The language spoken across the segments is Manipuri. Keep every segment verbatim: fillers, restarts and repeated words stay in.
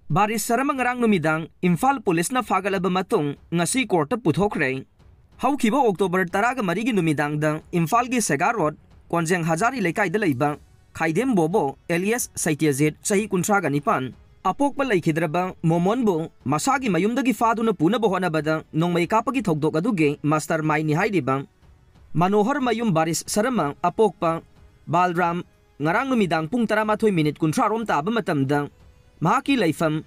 ꯕꯥꯔꯤꯁ ꯁꯔꯃ ꯉꯔꯥꯡ ꯅꯨꯃꯤꯗꯥꯡ ꯏꯝꯐꯥꯜ ꯄꯨꯂꯤꯁꯅ ꯐꯥꯒꯠꯂꯕ ꯃꯇꯨꯡ ꯉꯁꯤ ꯀꯣꯔꯠꯇ ꯄꯨꯊꯣꯛꯈ꯭ꯔꯦ꯫ ꯍꯧꯈꯤꯕ ꯑꯣꯛꯇꯣꯕꯔ ꯇꯔꯥꯒ ꯃꯔꯤꯒꯤ ꯅꯨꯃꯤꯗꯥꯡꯗ ꯏꯝꯐꯥꯜꯒꯤ ꯁꯦꯒꯥ ꯔꯣꯗ, ꯀꯣꯟꯖꯦꯡ ꯍꯖꯥꯔꯤ ꯂꯩꯀꯥꯏꯗ ꯂꯩꯕ ꯈꯥꯏꯗꯦꯝ ꯕꯣꯕꯣ ꯑꯦꯂꯤꯌꯥꯁ ꯁꯩꯇ꯭ꯌꯖꯤꯠ, ꯆꯍꯤ ꯀꯨꯟꯊ꯭ꯔꯥꯒ ꯅꯤꯄꯥꯟ, ꯑꯄꯣꯛꯄ ꯂꯩꯈꯤꯗ꯭ꯔꯕ ꯃꯣꯃꯣꯟꯕꯨ ꯃꯁꯥꯒꯤ ꯃꯌꯨꯝꯗꯒꯤ ꯐꯥꯗꯨꯅ ꯄꯨꯅꯕ ꯍꯣꯠꯅꯕꯗ ꯅꯣꯡꯃꯩ ꯀꯥꯞꯄꯒꯤ ꯊꯧꯗꯣꯛ ꯑꯗꯨꯒꯤ ꯃꯥꯁꯇꯔ ꯃꯥꯏꯟꯗꯅꯤ ꯍꯥꯏꯔꯤꯕ ꯃꯅꯣꯍꯔ ꯃꯌꯨꯝ ꯕꯥꯔꯤꯁ ꯁꯔꯃ, ꯑꯄꯣꯛꯄ ꯕꯥꯜꯔꯥꯝ, ꯉꯔꯥꯡ ꯅꯨꯃꯤꯗꯥꯡ ꯄꯨꯡ ꯇꯔꯥꯃꯥꯊꯣꯏ ꯃꯤꯅꯤꯠ ꯀꯨꯟꯊ꯭ꯔꯥ ꯔꯣꯝ ꯇꯥꯕ ꯃꯇꯝꯗ ꯃꯍꯥꯛꯀꯤ ꯂꯩꯐꯝ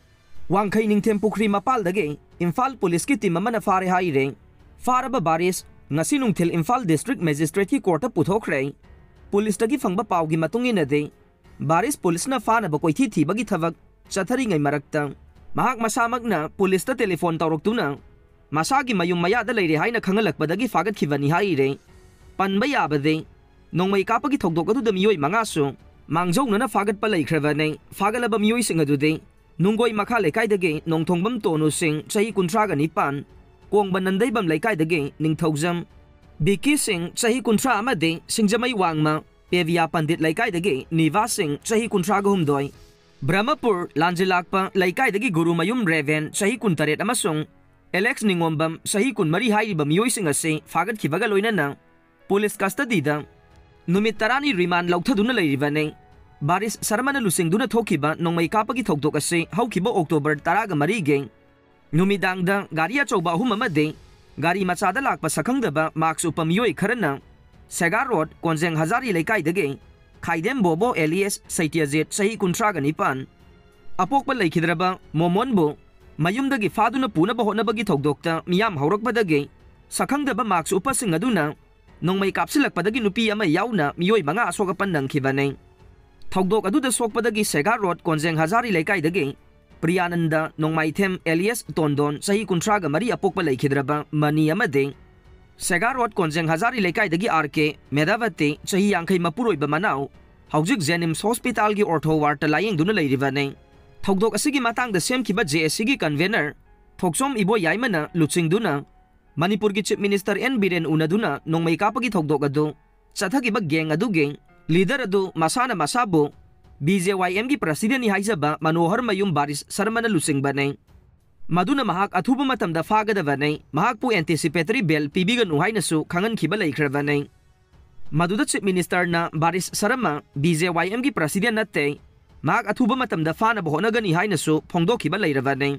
ꯋꯥꯡꯈꯩ ꯅꯤꯡꯊꯦꯝ ꯄꯨꯈ꯭ꯔꯤ ꯃꯄꯥꯜꯗꯒꯤ ꯏꯝꯐꯥꯜ ꯄꯨꯂꯤꯁꯀꯤ ꯇꯤꯝ ꯑꯃꯅ ꯐꯥꯔꯦ ꯍꯥꯏꯔꯦ꯫ ꯐꯥꯔꯕ ꯕꯥꯔꯤꯁ ꯉꯁꯤ ꯅꯨꯡꯊꯤꯜ ꯏꯝꯐꯥꯜ ꯗꯤꯁꯇ꯭ꯔꯤꯛ ꯃꯦꯖꯤꯁꯇ꯭ꯔꯦꯠꯀꯤ ꯀꯣꯔꯠꯇ ꯄꯨꯊꯣꯛꯈ꯭ꯔꯦ꯫ ꯄꯨꯂꯤꯁꯇꯒꯤ ꯐꯪꯕ ꯄꯥꯎꯒꯤ ꯃꯇꯨꯡ ꯏꯟꯅꯗꯤ, ꯕꯥꯔꯤꯁ ꯄꯨꯂꯤꯁꯅ ꯐꯥꯅꯕ ꯀꯣꯏꯊꯤ ꯊꯤꯕꯒꯤ ꯊꯕꯛ ꯆꯠꯊꯔꯤꯉꯩ ꯃꯔꯛꯇ ꯃꯍꯥꯛ ꯃꯁꯥꯃꯛꯅ ꯄꯨꯂꯤꯁꯇ ꯇꯦꯂꯤꯐꯣꯟ ꯇꯧꯔꯛꯇꯨꯅ ꯃꯁꯥꯒꯤ ꯃꯌꯨꯝ ꯃꯌꯥꯗ ꯂꯩꯔꯦ ꯍꯥꯏꯅ ꯈꯪꯍꯜꯂꯛꯄꯗꯒꯤ ꯐꯥꯒꯠꯈꯤꯕꯅꯤ ꯍꯥꯏꯔꯦ꯫ ꯄꯟꯕ ꯌꯥꯕꯗꯤ, ꯅꯣꯡꯃꯩ ꯀꯥꯞꯄꯒꯤ ꯊꯧꯗꯣꯛ ꯑꯗꯨꯗ ꯃꯤꯑꯣꯏ ꯃꯉꯥꯁꯨ ꯃꯥꯡꯖꯧꯅꯅ ꯐꯥꯒꯠꯄ ꯂꯩꯈ꯭ꯔꯕꯅꯤ꯫ ꯐꯥꯒꯠꯂꯕ ꯃꯤꯑꯣꯏꯁꯤꯡ ꯑꯗꯨꯗꯤ ꯅꯨꯡꯒꯣꯏ ꯃꯈꯥ ꯂꯩꯀꯥꯏꯗꯒꯤ ꯅꯣꯡꯊꯣꯡꯕꯝ ꯇꯣꯅꯨ ꯁꯤꯡ, ꯆꯍꯤ ꯀꯨꯟꯊ꯭ꯔꯥꯒ ꯅꯤꯄꯥꯟ, ꯀꯣꯡꯕ ꯅꯟꯗꯩꯕꯝ ꯂꯩꯀꯥꯏꯗꯒꯤ ꯅꯤꯡꯊꯧꯖꯝ ꯕꯤꯀꯤ ꯁꯤꯡ, ꯆꯍꯤ ꯀꯨꯟꯊ꯭ꯔꯥ, ꯑꯃꯗꯤ ꯁꯤꯡꯖꯃꯩ ꯋꯥꯡꯃ ꯄꯦꯕꯤꯌꯥ ꯄꯟꯗꯤꯠ ꯂꯩꯀꯥꯏꯗꯒꯤ ꯅꯤꯚꯥ ꯁꯤꯡ, ꯆꯍꯤ ꯀꯨꯟꯊ꯭ꯔꯥꯒ ꯍꯨꯝꯗꯣꯏ, ꯕ꯭ꯔꯍꯃꯄꯨꯔ ꯂꯥꯟꯖꯤꯂꯥꯛꯄ ꯂꯩꯀꯥꯏꯗꯒꯤ ꯒꯨꯔꯨꯃꯌꯨꯝ ꯔꯦꯚꯦꯟ, ꯆꯍꯤ ꯀꯨꯟꯇꯔꯦꯠ, ꯑꯃꯁꯨꯡ ꯑꯦꯂꯦꯛꯁ ꯅꯤꯉꯣꯝꯕꯝ, ꯆꯍꯤ ꯀꯨꯟꯃꯔꯤ ꯍꯥꯏꯔꯤꯕ ꯃꯤꯑꯣꯏꯁꯤꯡ ꯑꯁꯤ ꯐꯥꯒꯠꯈꯤꯕꯒ ꯂꯣꯏꯅꯅ ꯄꯨꯂꯤꯁ ꯀꯁꯇꯗꯤꯗ ꯅꯨꯃꯤꯠ ꯇꯔꯥꯅꯤ ꯔꯤꯃꯥꯟ ꯂꯧꯊꯗꯨꯅ ꯂꯩꯔꯤꯕꯅꯤ꯫ ꯕꯥꯔꯤꯁ ꯁꯔꯃꯅ ꯂꯨꯆꯤꯡꯗꯨꯅ ꯊꯣꯛꯈꯤꯕ ꯅꯣꯡꯃꯩ ꯀꯥꯞꯄꯒꯤ ꯊꯧꯗꯣꯛ ꯑꯁꯤ ꯍꯧꯈꯤꯕ ꯑꯣꯛꯇꯣꯕꯔ ꯇꯔꯥꯒ ꯃꯔꯤꯒꯤ ꯅꯨꯃꯤꯗꯥꯡꯗ ꯒꯥꯔꯤ ꯑꯆꯧꯕ ꯑꯍꯨꯝ ꯑꯃꯗꯤ ꯒꯥꯔꯤ ꯃꯆꯥꯗ ꯂꯥꯛꯄ ꯁꯛꯈꯪꯗꯕ ꯃꯥꯛꯁ ꯎꯞꯄ ꯃꯤꯑꯣꯏ ꯈꯔꯅ ꯁꯦꯒꯥ ꯔꯣꯗ, ꯀꯣꯟꯖꯦꯡ ꯍꯖꯥꯔꯤ ꯂꯩꯀꯥꯏꯗꯒꯤ ꯈꯥꯏꯗꯦꯝ ꯕꯣꯕꯣ ꯑꯦꯂꯤꯌꯥꯁ ꯁꯩꯇ꯭ꯌꯖꯤꯠ, ꯆꯍꯤ ꯀꯨꯟꯊ꯭ꯔꯥꯒ ꯅꯤꯄꯥꯟ, ꯑꯄꯣꯛꯄ ꯂꯩꯈꯤꯗ꯭ꯔꯕ ꯃꯣꯃꯣꯟꯕꯨ ꯃꯌꯨꯝꯗꯒꯤ ꯐꯥꯗꯨꯅ ꯄꯨꯅꯕ ꯍꯣꯠꯅꯕꯒꯤ ꯊꯧꯗꯣꯛꯇ ꯃꯤꯌꯥꯝ ꯍꯧꯔꯛꯄꯗꯒꯤ ꯁꯛꯈꯪꯗꯕ ꯃꯥꯛꯁ ꯎꯞꯄꯁꯤꯡ ꯑꯗꯨꯅ ꯅꯣꯡꯃꯩ ꯀꯥꯞꯁꯤꯜꯂꯛꯄꯗꯒꯤ ꯅꯨꯄꯤ ꯑꯃ ꯌꯥꯎꯅ ꯃꯤꯑꯣꯏ ꯃꯉꯥ ꯑꯁꯣꯛ ꯑꯄꯟ ꯅꯪꯈꯤꯕꯅꯤ꯫ ꯊꯧꯗꯣꯛ ꯑꯗꯨꯗ ꯁꯣꯛꯄꯗꯒꯤ ꯁꯦꯒꯥ ꯔꯣꯗ, ꯀꯣꯟꯖꯦꯡ ꯍꯖꯥꯔꯤ ꯂꯩꯀꯥꯏꯗꯒꯤ ꯄ꯭ꯔꯤꯌꯥꯅꯟꯗ ꯅꯣꯡꯃꯥꯏꯊꯦꯝ ꯑꯦꯂꯤꯌꯥꯁ ꯇꯣꯟꯗꯣꯟ, ꯆꯍꯤ ꯀꯨꯟꯊ꯭ꯔꯥꯒ ꯃꯔꯤ, ꯑꯄꯣꯛꯄ ꯂꯩꯈꯤꯗ꯭ꯔꯕ ꯃꯅꯤ ꯑꯃꯗꯤ ꯁꯦꯒꯥ ꯔꯣꯗ, ꯀꯣꯟꯖꯦꯡ ꯍꯖꯥꯔꯤ ꯂꯩꯀꯥꯏꯗꯒꯤ ꯑꯥꯔ ꯀꯦ ꯃꯦꯙꯥꯚꯇꯤ, ꯆꯍꯤ ꯌꯥꯡꯈꯩ, ꯃꯄꯨꯔꯣꯏꯕ ꯃꯅꯥꯎ ꯍꯧꯖꯤꯛ ꯖꯦꯅꯤꯝꯁ ꯍꯣꯁꯄꯤꯇꯥꯜꯒꯤ ꯑꯣꯔꯊꯣ ꯋꯥꯔꯗꯇ ꯂꯥꯌꯦꯡꯗꯨꯅ ꯂꯩꯔꯤꯕꯅꯤ꯫ ꯊꯧꯗꯣꯛ ꯑꯁꯤꯒꯤ ꯃꯇꯥꯡꯗ ꯁꯦꯝꯈꯤꯕ ꯖꯦ ꯑꯦ ꯁꯤꯒꯤ ꯀꯟꯚꯦꯅꯔ ꯊꯣꯛꯆꯣꯝ ꯏꯕꯣꯌꯥꯏꯃꯅ ꯂꯨꯆꯤꯡꯗꯨꯅ ꯃꯅꯤꯄꯨꯔꯒꯤ ꯆꯤꯐ ꯃꯤꯅꯤꯁꯇꯔ ꯑꯦꯟ ꯕꯤꯔꯦꯟ ꯎꯅꯗꯨꯅ ꯅꯣꯡꯃꯩ ꯀꯥꯞꯄꯒꯤ ꯊꯧꯗꯣꯛ ꯑꯗꯨ ꯆꯠꯊꯈꯤꯕ ꯒꯦꯡ ꯑꯗꯨꯒꯤ ꯂꯤꯗꯔ ꯑꯗꯨ ꯃꯁꯥꯅ ꯃꯁꯥꯕꯨ B J Y Mꯒꯤ Presidentꯅꯤ ꯍꯥꯏꯖꯕ ꯃꯅꯣꯍꯔ ꯃꯌꯨꯝ ꯕꯥꯔꯤꯁ ꯁꯔꯃꯅ ꯂꯨꯆꯤꯡꯕꯅꯤ꯫ ꯃꯗꯨꯅ ꯃꯍꯥꯛ ꯑꯊꯨꯕ ꯃꯇꯝꯗ ꯐꯥꯒꯗꯕꯅꯤ, ꯃꯍꯥꯛꯄꯨ Anticipatory Bail ꯄꯤꯕꯤꯒꯅꯨ ꯍꯥꯏꯅꯁꯨ ꯈꯪꯍꯟꯈꯤꯕ ꯂꯩꯈ꯭ꯔꯕꯅꯤ꯫ ꯃꯗꯨꯗ Chief Ministerꯅ ꯕꯥꯔꯤꯁ Sharma B J Y Mꯒꯤ President ꯅꯠꯇꯦ, ꯃꯍꯥꯛ ꯑꯊꯨꯕ ꯃꯇꯝꯗ ꯐꯥꯅꯕ ꯍꯣꯠꯅꯒꯅꯤ ꯍꯥꯏꯅꯁꯨ ꯐꯣꯡꯗꯣꯛꯈꯤꯕ ꯂꯩꯔꯕꯅꯤ꯫